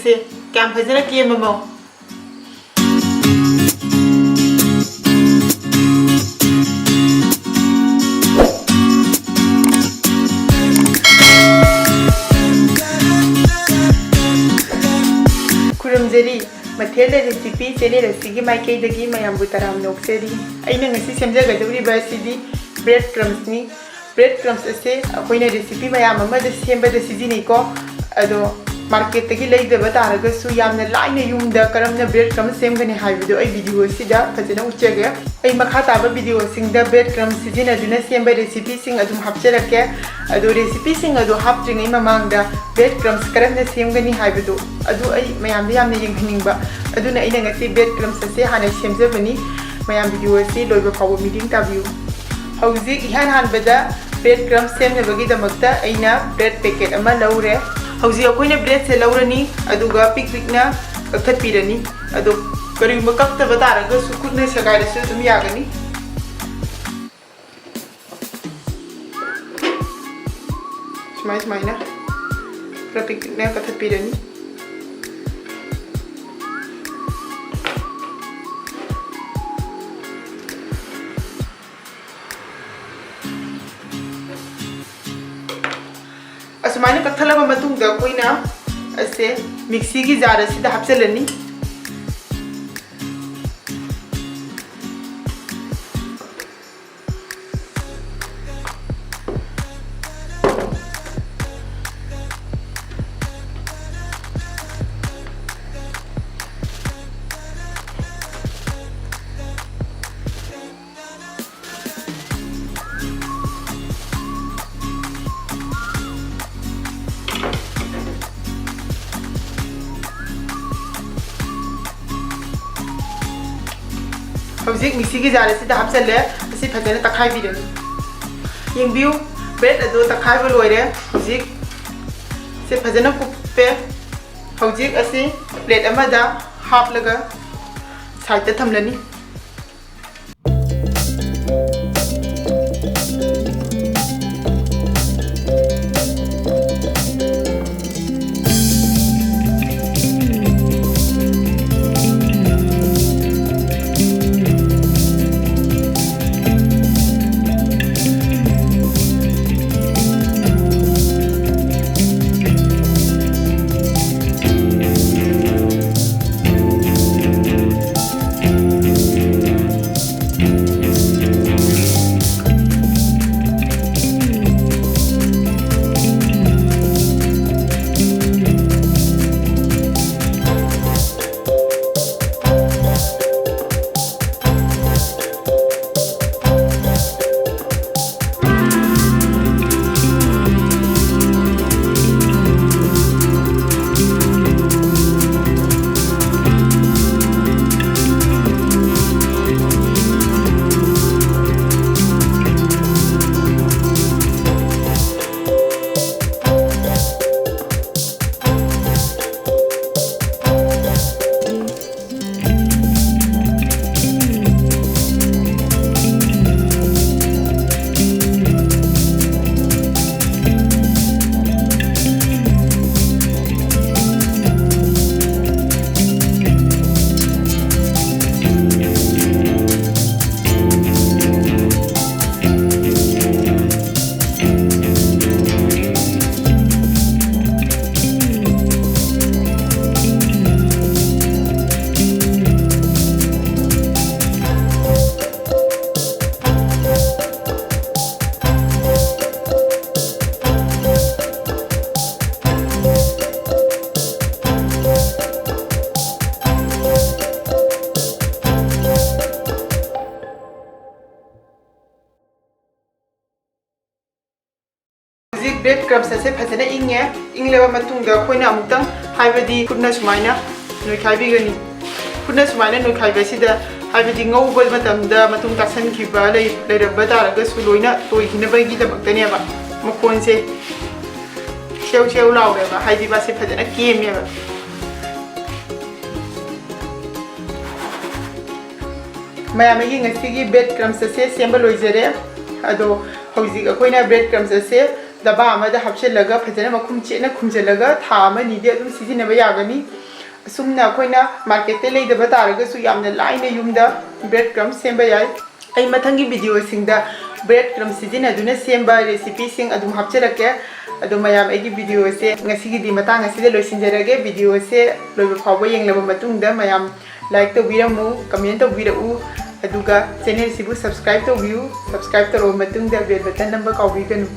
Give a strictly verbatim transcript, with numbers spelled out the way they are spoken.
ꯁꯦ, ꯀꯌꯥꯝ ꯐꯖꯅ ꯀꯦꯝꯃꯃꯣ꯫ ꯈꯨꯔꯨꯝꯖꯔꯤ꯫ ꯃꯊꯦꯜꯗ recipe channel ꯑꯁꯤꯒꯤ ꯃꯥꯏꯀꯩꯗꯒꯤ ꯃꯌꯥꯝꯕꯨ ꯇꯔꯥꯝꯅ ꯑꯣꯛꯆꯔꯤ꯫ ꯑꯩꯅ ꯉꯁꯤ ꯁꯦꯝꯖꯒꯗꯧꯔꯤꯕ ꯑꯁꯤꯗꯤ ꯕ꯭ꯔꯦꯗ ꯀ꯭ꯔꯝꯁꯅꯤ꯫ ꯕ꯭ꯔꯦꯗ ꯀ꯭ꯔꯝꯁ ꯑꯁꯦ ꯑꯩꯈꯣꯏꯅ ꯔꯦꯁꯤꯄꯤ ꯃꯌꯥꯝ ꯑꯃꯗ ꯁꯦꯝꯕꯗ ꯁꯤꯖꯤꯟꯅꯩꯀꯣ꯫ ꯑꯗꯣ ꯃꯥꯔꯀꯦꯠꯇꯒꯤ ꯂꯩꯗꯕ ꯇꯥꯔꯒꯁꯨ ꯌꯥꯝꯅ ꯂꯥꯏꯅ ꯌꯨꯝꯗ ꯀꯔꯝꯅ ꯕ꯭ꯔꯦꯗ ꯀ꯭ꯔꯝꯁ ꯁꯦꯝꯒꯅꯤ ꯍꯥꯏꯕꯗꯨ ꯑꯩ ꯚꯤꯗꯤꯑꯣ ꯑꯁꯤꯗ ꯐꯖꯅ ꯎꯠꯆꯒꯦ꯫ ꯑꯩ ꯃꯈꯥ ꯇꯥꯕ ꯚꯤꯗꯤꯑꯣꯁꯤꯡꯗ ꯕ꯭ꯔꯦꯗ ꯀ꯭ꯔꯝꯁ ꯁꯤꯖꯤꯟꯅꯗꯨꯅ ꯁꯦꯝꯕ ꯔꯦꯁꯤꯄꯤꯁꯤꯡ ꯑꯗꯨꯝ ꯍꯥꯞꯆꯔꯛꯀꯦ꯫ ꯑꯗꯣ ꯔꯦꯁꯤꯄꯤꯁꯤꯡ ꯑꯗꯨ ꯍꯥꯞꯇ꯭ꯔꯤꯉꯩ ꯃꯃꯥꯡꯗ ꯕ꯭ꯔꯦꯗ ꯀ꯭ꯔꯝꯁ ꯀꯔꯝꯅ ꯁꯦꯝꯒꯅꯤ ꯍꯥꯏꯕꯗꯨ ꯑꯗꯨ ꯑꯩ ꯃꯌꯥꯝꯗ ꯌꯥꯝꯅ ꯌꯦꯡꯍꯟꯅꯤꯡꯕ꯫ ꯑꯗꯨꯅ ꯑꯩꯅ ꯉꯁꯤ ꯕ꯭ꯔꯦꯗ ꯀ꯭ꯔꯝꯁ ꯑꯁꯦ ꯍꯥꯟꯅ ꯁꯦꯝꯖꯕꯅꯤ꯫ ꯃꯌꯥꯝ ꯚꯤꯗꯤꯑꯣ ꯑꯁꯤ ꯂꯣꯏꯕ ꯐꯥꯎꯕ ꯃꯤꯠꯌꯦꯡ ꯇꯥꯕꯤꯌꯨ꯫ ꯍꯧꯖꯤꯛ ꯏꯍꯥꯟ ꯍꯥꯟꯕꯗ ꯕ꯭ꯔꯦꯗ ꯀ꯭ꯔꯝꯁ ꯁꯦꯝꯅꯕꯒꯤꯗꯃꯛꯇ ꯑꯩꯅ ꯕ꯭ꯔꯦꯗ ꯄꯦꯀꯦꯠ ꯑꯃ ꯂꯧꯔꯦ꯫ ꯍꯧꯖꯤꯛ ꯑꯩꯈꯣꯏꯅ ꯕ꯭ꯔꯦꯗꯁꯦ ꯂꯧꯔꯅꯤ, ꯑꯗꯨꯒ ꯄꯤꯛ ꯄꯤꯛꯅ ꯀꯛꯊꯠꯄꯤꯔꯅꯤ꯫ ꯑꯗꯣ ꯀꯔꯤꯒꯨꯝꯕ ꯀꯛꯇꯕ ꯇꯥꯔꯒꯁꯨ ꯈꯨꯠꯅ ꯁꯦꯒꯥꯏꯔꯁꯨ ꯑꯗꯨꯝ ꯌꯥꯒꯅꯤ꯫ ꯁꯨꯃꯥꯏ ꯁꯨꯃꯥꯏꯅ ꯈꯔ ꯄꯤꯛ ꯄꯤꯛꯅ ꯀꯛꯊꯠꯄꯤꯔꯅꯤ꯫ ꯑꯁꯨꯃꯥꯏꯅ ꯀꯛꯊꯠꯂꯕ ꯃꯇꯨꯡꯗ ꯑꯩꯈꯣꯏꯅ ꯑꯁꯦ ꯃꯤꯛꯁꯤꯒꯤ ꯖꯥꯔ ꯑꯁꯤꯗ ꯍꯥꯞꯆꯤꯜꯂꯅꯤ꯫ ꯍꯧꯖꯤꯛ ꯃꯤꯛꯁꯤꯒꯤ ꯖꯥꯔ ꯑꯁꯤꯗ ꯍꯥꯞꯆꯜꯂꯦ꯫ ꯑꯁꯤ ꯐꯖꯅ ꯇꯛꯈꯥꯏꯕꯤꯔꯅꯤ꯫ ꯌꯦꯡꯕꯤꯌꯨ, ꯕ꯭ꯔꯦꯗ ꯑꯗꯨ ꯇꯛꯈꯥꯏꯕ ꯂꯣꯏꯔꯦ꯫ ꯍꯧꯖꯤꯛ ꯁꯦ ꯐꯖꯅ ꯀꯨꯞꯄꯦ꯫ ꯍꯧꯖꯤꯛ ꯑꯁꯤ ꯄ꯭ꯂꯦꯠ ꯑꯃꯗ ꯍꯥꯞꯂꯒ ꯁꯥꯏꯗꯇ ꯊꯝꯂꯅꯤ꯫ ꯍꯧꯖꯤꯛ ꯕ꯭ꯔꯦꯗ ꯀ꯭ꯔꯝꯁ ꯑꯁꯦ ꯐꯖꯅ ꯏꯪꯉꯦ꯫ ꯏꯪꯂꯕ ꯃꯇꯨꯡꯗ ꯑꯩꯈꯣꯏꯅ ꯑꯃꯨꯛꯇꯪ, ꯍꯥꯏꯕꯗꯤ ꯈꯨꯠꯅ ꯁꯨꯃꯥꯏꯅ ꯅꯣꯏꯈꯥꯏꯕꯤꯒꯅꯤ꯫ ꯈꯨꯠꯅ ꯁꯨꯃꯥꯏꯅ ꯅꯣꯏꯈꯥꯏꯕ ꯑꯁꯤꯗ, ꯍꯥꯏꯕꯗꯤ ꯉꯧꯕ ꯃꯇꯝꯗ ꯃꯇꯨꯡ ꯇꯥꯁꯟꯈꯤꯕ ꯂꯩ-, ꯂꯩꯔꯝꯕ ꯇꯥꯔꯒꯁꯨ ꯂꯣꯏꯅ ꯇꯣꯏꯈꯤꯅꯕꯒꯤꯗꯃꯛꯇꯅꯦꯕ꯫ ꯃꯈꯣꯟꯁꯦ ꯁꯦꯎ ꯁꯦꯎ ꯂꯥꯎꯔꯦꯕ, ꯍꯥꯏꯗꯤ ꯃꯥꯁꯦ ꯐꯖꯅ ꯀꯦꯝꯃꯦꯕ꯫ ꯃꯌꯥꯝ, ꯑꯩꯒꯤ ꯉꯁꯤꯒꯤ ꯕ꯭ꯔꯦꯗ ꯀ꯭ꯔꯝꯁ ꯑꯁꯦ ꯁꯦꯝꯕ ꯂꯣꯏꯖꯔꯦ꯫ ꯑꯗꯣ ꯍꯧꯖꯤꯛ ꯑꯩꯈꯣꯏꯅ ꯕ꯭ꯔꯦꯗ ꯀ꯭ꯔꯝꯁ ꯑꯁꯦ ꯗꯕꯥ ꯑꯃꯗ ꯍꯥꯞꯆꯤꯜꯂꯒ ꯐꯖꯅ ꯃꯈꯨꯝ ꯆꯦꯠꯅ ꯈꯨꯝꯖꯤꯜꯂꯒ ꯊꯥ ꯑꯃ ꯑꯅꯤꯗꯤ ꯑꯗꯨꯝ ꯁꯤꯖꯤꯟꯅꯕ ꯌꯥꯒꯅꯤ꯫ ꯑꯁꯨꯝꯅ ꯑꯩꯈꯣꯏꯅ ꯃꯥꯔꯀꯦꯠꯇ ꯂꯩꯗꯕ ꯇꯥꯔꯒꯁꯨ ꯌꯥꯝꯅ ꯂꯥꯏꯅ ꯌꯨꯝꯗ ꯕ꯭ꯔꯦꯗ ꯀ꯭ꯔꯝꯁ ꯁꯦꯝꯕ ꯌꯥꯏ꯫ ꯑꯩ ꯃꯊꯪꯒꯤ ꯚꯤꯗꯤꯑꯣꯁꯤꯡꯗ ꯕ꯭ꯔꯦꯗ ꯀ꯭ꯔꯝ ꯁꯤꯖꯤꯟꯅꯗꯨꯅ ꯁꯦꯝꯕ ꯔꯦꯁꯤꯄꯤꯁꯤꯡ ꯑꯗꯨꯝ ꯍꯥꯞꯆꯔꯛꯀꯦ꯫ ꯑꯗꯣ ꯃꯌꯥꯝ, ꯑꯩꯒꯤ ꯚꯤꯗꯤꯑꯣꯁꯦ ꯉꯁꯤꯒꯤꯗꯤ ꯃꯇꯥꯡ ꯑꯁꯤꯗ ꯂꯣꯏꯁꯤꯟꯖꯔꯒꯦ꯫ ꯚꯤꯗꯤꯑꯣꯁꯦ ꯂꯣꯏꯕ ꯐꯥꯎꯕ ꯌꯦꯡꯂꯕ ꯃꯇꯨꯡꯗ ꯃꯌꯥꯝ ꯂꯥꯏꯛ ꯇꯧꯕꯤꯔꯝꯃꯨ, ꯀꯃꯦꯟ ꯇꯧꯕꯤꯔꯛꯎ, ꯑꯗꯨꯒ ꯆꯦꯅꯦꯜꯁꯤꯕꯨ ꯁꯕꯁꯀ꯭ꯔꯥꯏꯕ ꯇꯧꯕꯤꯌꯨ꯫ ꯁꯕꯁꯀ꯭ꯔꯥꯏꯕ ꯇꯧꯔꯕ ꯃꯇꯨꯡꯗ ꯕꯦꯜ ꯕꯇꯟ ꯅꯝꯕ ꯀꯥꯎꯕꯤꯒꯅꯨ꯫